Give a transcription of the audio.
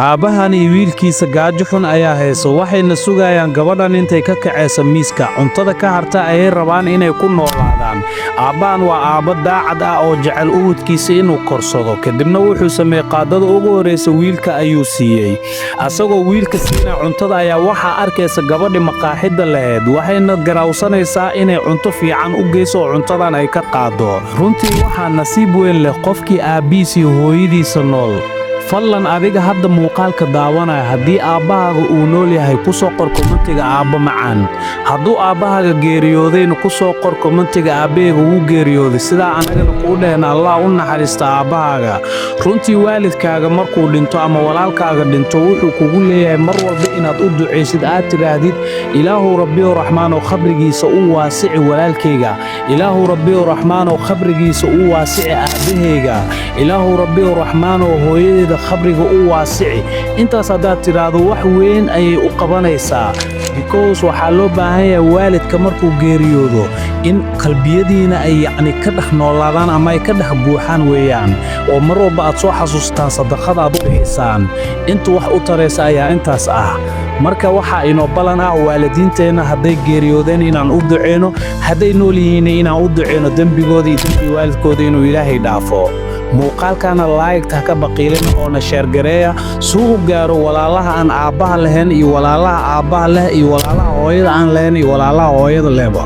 Aabbahan iyo wiilkiisa gaajo xun ayaa hayso, waxayna sugayaan gabadhan intay ka kacayso miiska. Cuntada ka harta ayay rabaan inay ku noolaadaan. Aabbahan waa aabbo daacad ah oo jecel ubadkiisa inuu korsado. Kadibna wuxuu sameeyey, qaadada ugu horreysa wiilka ayuu siiyey. Asagoo wiilka siinaya cuntada ayaa waxaa arkaysa gabadhi maqaaxida lahayd, waxayna garawsanaysaa inay cunto fiican u geyso oo cuntadan ay ka qaado. Runtii waxaa nasiib weyn leh qofkii aabbihiis iyo hooyadiisa nool. Fadlan adiga hadda muuqaalka daawanaya, haddii aabbahaaga uu nool yahay, ku soo qor commentiga "aabba macaan". Hadduu aabbahaaga geeriyoodayna, ku soo qor commentiga "aabbahayga wuu geeriyooday", sidaa annagana kuu dhehna "Allah u naxariista aabbahaaga". Runtii waalidkaaga markuu dhinto ama walaalkaaga dhinto, wuxuu kugu leeyahay mar walba inaad u ducaysid, aad tidhaahdid: "Ilaahuw Rabbiyow Raxmaanow, khabrigiisa u waasici walaalkayga. Ilaahuw Rabbiyow Raxmaanow, khabrigiisa u waasici aabbahayga. Ilaahuw Rabbiyow Raxmaanow, hooyadeeda khabriga u waasici." Intaas haddaad tidhaahdo, wax weyn ayay u qabanaysaa, because waxaa loo baahan yahay waalidka markuu geeriyoodo in qalbiyadiina ay yacni ka dhex noolaadaan ama ay ka dhex guuxaan weeyaan, oo mar walba aad soo xasuustaan, sadaqada aad u bixisaan inta wax u taraysa ayaa intaas ah. Marka waxaa inoo ballan ah, waalidiinteenna hadday geeriyoodeen inaan u duceyno, hadday nool yihiinna inaan u duceyno, dembigooda iyo dembi waalidkooda inuu Ilaahay dhaafo. Muuqaalkana like-ta ka baqiilin oona share gareeya suu u gaaro walaalaha aan aabbaha lahayn iyo walaalaha aabbaha leh iyo walaalaha hooyada aan lahayn iyo walaalaha hooyada lehba.